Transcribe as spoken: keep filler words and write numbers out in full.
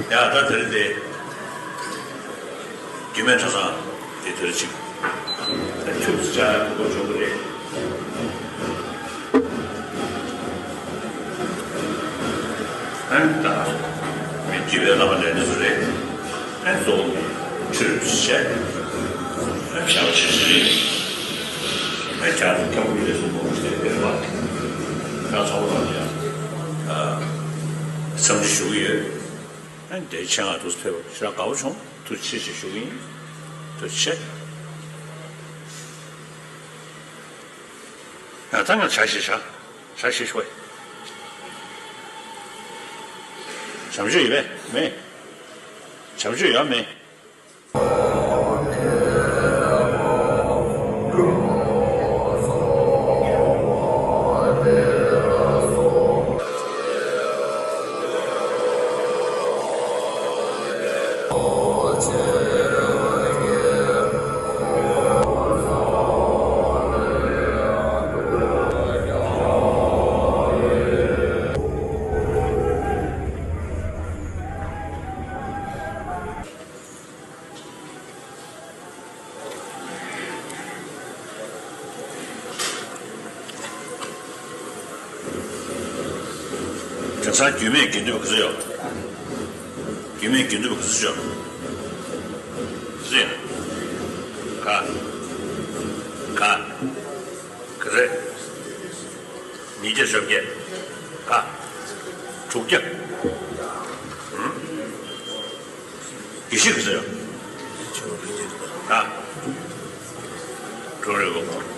ཡ་ད་དེ་རིང་དེ། རྒྱུད་སྨད་གྲྭ་ཚང་དེ་དེར་ཅིག་ཆུ་བཞག་ཡག་གོ་སྐབས་བྱུང་གི་རེད། ཨན་ད་མི་དགེ་བའི་བླ་མ་ལས་འདི་ཚོ་རེད། ཨན་གཙོ་བོ་ཆུ་བཞག་ཨན་བྱ་བ་བྱེད་ཚུལ་རེད། ཨན་བྱ་བ་ཁྱབ་ཀྱི་རེད་གསུངས་པ་ཞིག་རེད་པ། ད་ཚ་བོ་ལ་ཡང་བསམ་ཚུལ་ཞུ་གི་ཡོད། ཨན་དེ་ཆེད་མངགས་དུ་ཕེབས་པ་ཞེ་དྲག་དགའ་བོ་བྱུང་། ཐུགས་རྗེ་ཆེ་ཞུ་གི་ཡིན། ཐུགས་རྗེ་ཆེ། ཡང་ད་ང་ཇ་ཞིག་བཞག་ཇ་ཞིག་ཞོག་བྱམས་ཆོས་ཡོད་པས་མེད། བྱམས་ཆོས་ཡོད་མེད། དེང་སང་རྒྱུད་སྨད་དགེ་འདུན་པ་ག་ཚོད་ཡོད། རྒྱུད་སྨད་དགེ་འདུན་པ་ག་ཚོད་ཡོད། ག་ཚོད་ཡོད། ག་ག་ཚོད། ཉིས་བརྒྱ་བཞི་བརྒྱ། ག་དྲུག་བརྒྱ། ཨུམ། དགེ་བཤེས་ག་ཚོད་ཡོད། ག་དྲུག་རེད་གོ།